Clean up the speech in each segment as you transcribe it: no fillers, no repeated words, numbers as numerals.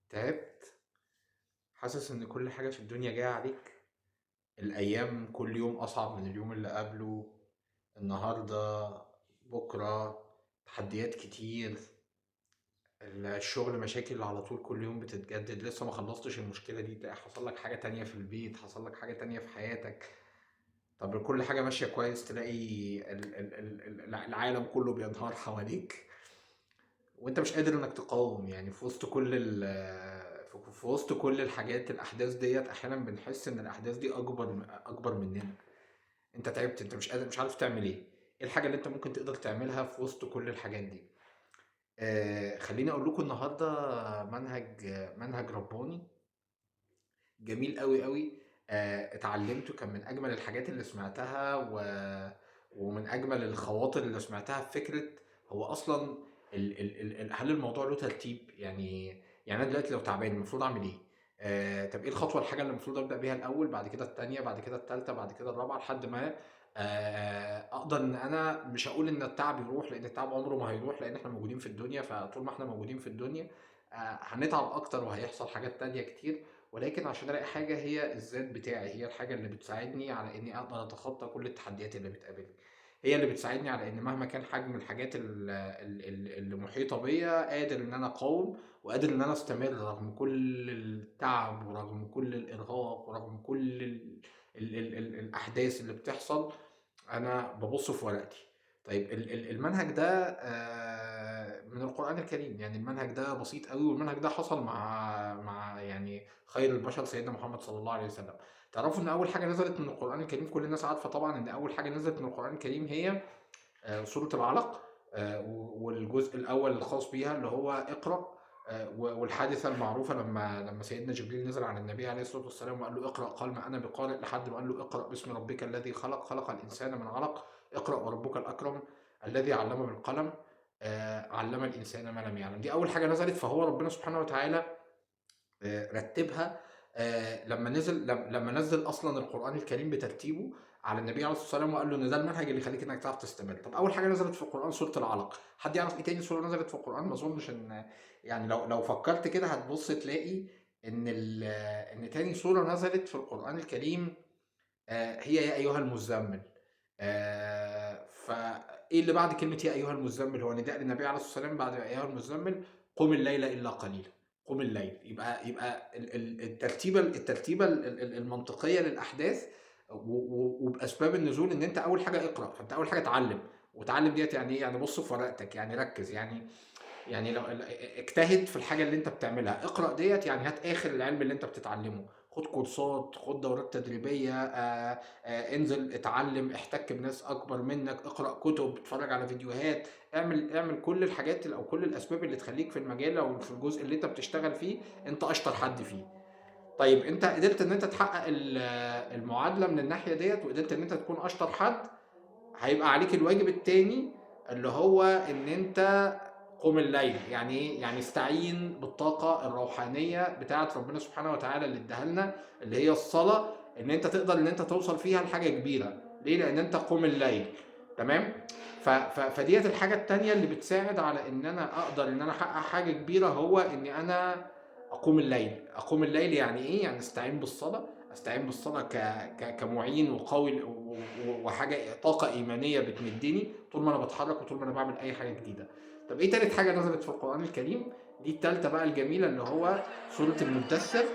تعبت. حاسس ان كل حاجة في الدنيا جاية عليك. الايام كل يوم اصعب من اليوم اللي قبله. النهاردة، بكرة، تحديات كتير. الشغل مشاكل على طول، كل يوم بتتجدد. لسه ما خلصتش المشكلة دي تلاقي حصل لك حاجة تانية في البيت، حصل لك حاجة تانية في حياتك. طب كل حاجة ماشية كويس تلاقي العالم كله بينهار حواليك وانت مش قادر انك تقاوم. يعني في وسط كل ال في وسط كل الحاجات، الاحداث ديت احيانا بنحس ان الاحداث دي اكبر مننا. انت تعبت، انت مش قادر، مش عارف تعمل ايه. ايه الحاجة اللي انت ممكن تقدر تعملها في وسط كل الحاجات دي؟ خليني اقول لكم النهارده منهج رباني جميل قوي قوي. اتعلمته، كان من اجمل الحاجات اللي سمعتها ومن اجمل الخواطر اللي سمعتها في فكرة هو اصلا هل الموضوع له ترتيب؟ يعني انا دلوقتي لو تعبان المفروض اعمل ايه؟ طب ايه الخطوة، الحاجة اللي المفروض ابدا بيها الاول، بعد كده الثانية، بعد كده الثالثة، بعد كده الرابعة، لحد ما اقدر ان انا مش هقول ان التعب يروح، لان التعب عمره ما هيروح، لان احنا موجودين في الدنيا، فطول ما احنا موجودين في الدنيا هنتعب اكتر وهيحصل حاجات تانية كتير. ولكن عشان الاقي حاجة هي الذات بتاعي، هي الحاجة اللي بتساعدني على اني اقدر اتخطى كل التحديات اللي بتقابلني، هي اللي بتساعدني على ان مهما كان حجم الحاجات اللي محيطه بيا قادر ان انا اقاوم وقادر ان انا استمر رغم كل التعب ورغم كل الارهاق ورغم كل ال ال ال ال الاحداث اللي بتحصل. انا ببص في ورقتي. طيب المنهج ده من القرآن الكريم. يعني المنهج ده بسيط قوي، والمنهج ده حصل مع يعني خير البشر سيدنا محمد صلى الله عليه وسلم. تعرفوا ان اول حاجة نزلت من القرآن الكريم، كل الناس عارفة طبعا ان اول حاجة نزلت من القرآن الكريم هي سورة العلق، والجزء الاول الخاص بيها اللي هو اقرأ، والحادثة المعروفة لما سيدنا جبريل نزل على النبي عليه الصلاة والسلام وقال له اقرأ، قال ما أنا بقارئ، لحد ما قال له اقرأ باسم ربك الذي خلق، خلق الإنسان من علق، اقرأ وربك الأكرم الذي علم بالقلم، علم الإنسان ما لم يعلم. دي أول حاجة نزلت. فهو ربنا سبحانه وتعالى رتبها، لما نزل أصلا القرآن الكريم بترتيبه على النبي عليه الصلاة والسلام وقال له إن ده المنهج اللي يخليك إنك تعرف تستمر. طب أول حاجة نزلت في القرآن سورة العلق. حد يعرف إيه تاني سورة نزلت في القرآن؟ ما أظنش إن يعني لو فكرت كده هتبص تلاقي إن تاني سورة نزلت في القرآن الكريم هي يا أيها المزمل. فإيه اللي بعد كلمة يا أيها المزمل؟ هو نداء للنبي عليه الصلاة والسلام بعد يا أيها المزمل: قم الليل إلا قليلا. قم الليل. يبقى الترتيبة المنطقية للأحداث وبأسباب النزول إن أنت أول حاجة اقرأ، فأنت أول حاجة اتعلم. وتعلم ديت يعني إيه؟ يعني بص في ورقتك، يعني ركز، يعني لو اجتهد في الحاجة اللي أنت بتعملها. اقرأ ديت يعني هات آخر العلم اللي أنت بتتعلمه، خد كورسات، خد دورات تدريبية، انزل اتعلم، احتك بناس أكبر منك، اقرأ كتب، اتفرج على فيديوهات، اعمل كل الحاجات أو كل الأسباب اللي تخليك في المجال أو في الجزء اللي أنت بتشتغل فيه أنت أشطر حد فيه. طيب أنت قدرت إن أنت تحقق المعادلة من الناحية ديت وقدرت إن أنت تكون أشطر حد، هيبقى عليك الواجب التاني اللي هو إن أنت قوم الليل. يعني ايه؟ يعني استعين بالطاقة الروحانية بتاعة ربنا سبحانه وتعالى اللي اداها لنا، اللي هي الصلاة، ان انت تقدر ان انت توصل فيها لحاجة كبيرة. ليه؟ لان انت قوم الليل. تمام؟ فديت الحاجة التانية اللي بتساعد على ان انا اقدر ان انا احقق حاجة كبيرة، هو ان انا اقوم الليل. اقوم الليل يعني ايه؟ يعني استعين بالصلاة، استعين بالصلاة كمعين وقوي وحاجة طاقة إيمانية بتمدني طول ما أنا بتحرك وطول ما أنا بعمل أي حاجة جديدة. طب إيه تالت حاجة نزلت في القرآن الكريم؟ دي التالتة بقى الجميلة اللي هو سورة المدثر.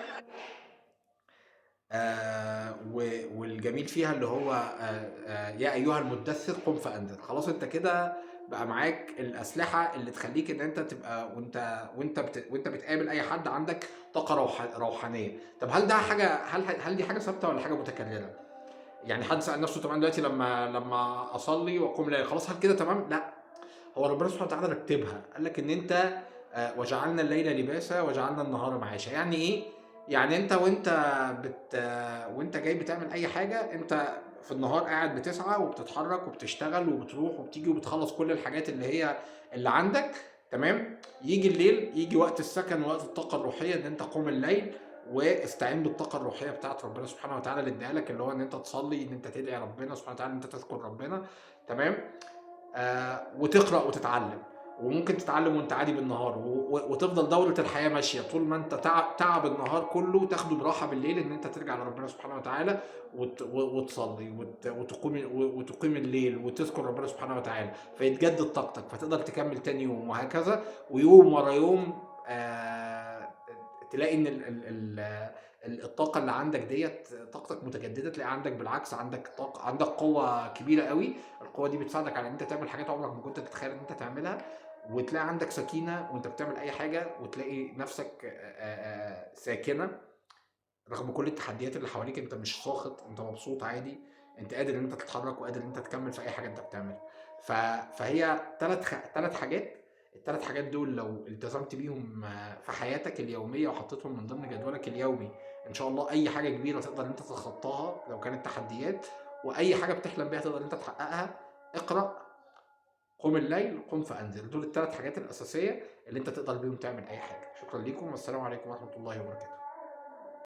والجميل فيها اللي هو يا أيها المدثر قم فأنذر. خلاص أنت كده بقى معاك الأسلحة اللي تخليك إن أنت تبقى وأنت بتقابل أي حد عندك طاقة روحانية. طب هل ده حاجة، هل دي حاجة ثابتة ولا حاجة متكررة؟ يعني حد سأل نفسه طبعا دلوقتي لما أصلي وأقوم الليل خلاص هل كده تمام؟ لا، هو ربنا سبحانه وتعالى رتبها، قال لك إن أنت وجعلنا الليل لباسا وجعلنا النهار معاشا. يعني إيه؟ يعني أنت وأنت جاي بتعمل أي حاجة، أنت في النهار قاعد بتسعى وبتتحرك وبتشتغل وبتروح وبتيجي وبتخلص كل الحاجات اللي هي اللي عندك، تمام؟ يجي الليل، يجي وقت السكن ووقت الطاقة الروحية إن أنت قوم الليل واستعين بالطاقة الروحية بتاعت ربنا سبحانه وتعالى اللي اداها لك، اللي هو إن أنت تصلي، إن أنت تدعي ربنا سبحانه وتعالى، إن أنت تذكر ربنا، تمام؟ وتقرأ وتتعلم. وممكن تتعلم وانت عادي بالنهار، وتفضل دورة الحياة ماشية طول ما انت تعب النهار كله تاخده براحة بالليل، ان انت ترجع لربنا سبحانه وتعالى وتصلي وتقيم الليل وتذكر ربنا سبحانه وتعالى، فيتجدد طاقتك فتقدر تكمل تاني يوم، وهكذا. ويوم ورا يوم تلاقي ان الطاقة اللي عندك ديت طاقتك متجددة، تلاقي عندك بالعكس عندك طاقة، عندك قوة كبيرة قوي. القوة دي بتساعدك على ان انت تعمل حاجات عمرك ما كنت تتخيل ان انت تعملها، وتلاقي عندك سكينة وانت بتعمل اي حاجة، وتلاقي نفسك ساكنة رغم كل التحديات اللي حواليك. انت مش ساخط، انت مبسوط عادي، انت قادر ان انت تتحرك وقادر ان انت تكمل في اي حاجة انت بتعملها. فهي ثلاث حاجات. الثلاث حاجات دول لو التزمت بيهم في حياتك اليومية وحطيتهم من ضمن جدولك اليومي، ان شاء الله اي حاجة كبيرة تقدر انت تتخطاها لو كانت تحديات، واي حاجة بتحلم بيها تقدر انت تحققها. اقرأ، قم الليل، قم فأنذر. دول الثلاث حاجات الأساسية اللي انت تقدر بيهم تعمل اي حاجة. شكرا لكم، والسلام عليكم ورحمة الله وبركاته.